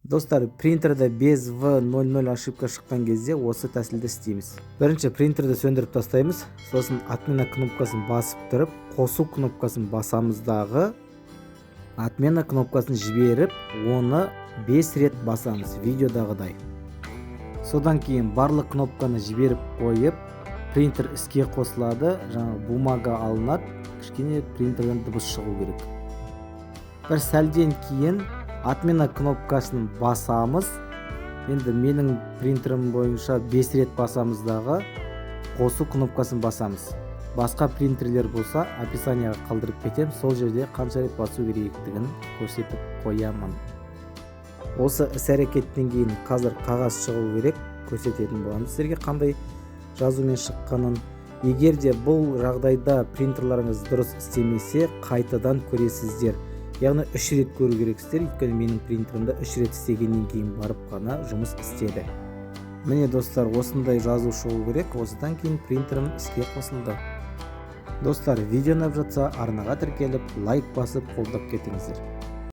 Достар, принтерде 5В00 ошибка шыққан кезде осы тәсілді істейміз. Бірінші принтерді сөндіріп тастаймыз, сосын отмена кнопкасын басып тұрып, қосу кнопкасын басамыз дағы, отмена кнопкасын жіберіп, оны 5 рет басамыз видеодағыдай. Содан кейін барлық кнопканы жіберіп қойып, принтер іске қосылады, жаңа бумага алынады, кішкене принтерден дыбыс шығу керек. Бір сәлден кейін отмена кнопкасын басамыз. Енді менің принтерім бойынша 5 рет басамыз дағы, қосу кнопкасын басамыз. Басқа принтерлер болса, описанияға қалдырып кетемін, сол жерде қанша рет басу керектігін көрсетіп қоямын. Осы іс әрекеттен кейін қазір қағаз шығу керек, көрсететін боламын сіздерге қандай жазумен шыққанын. Егер де бұл жағдайда принтерларыңыз дұрыс істемесе, қайтадан көресіздер, яғни үш рет көру керексіздер, өйткені менің принтерімде үш рет істегеннен кейін барып қана жұмыс істеді. Міне, достар, осындай жазу шығу керек. Осыдан кейін принтерім іске қосылды. Достар, видео ұнап жатса, арнаға тіркеліп, лайк басып, қолдап кетіңіздер.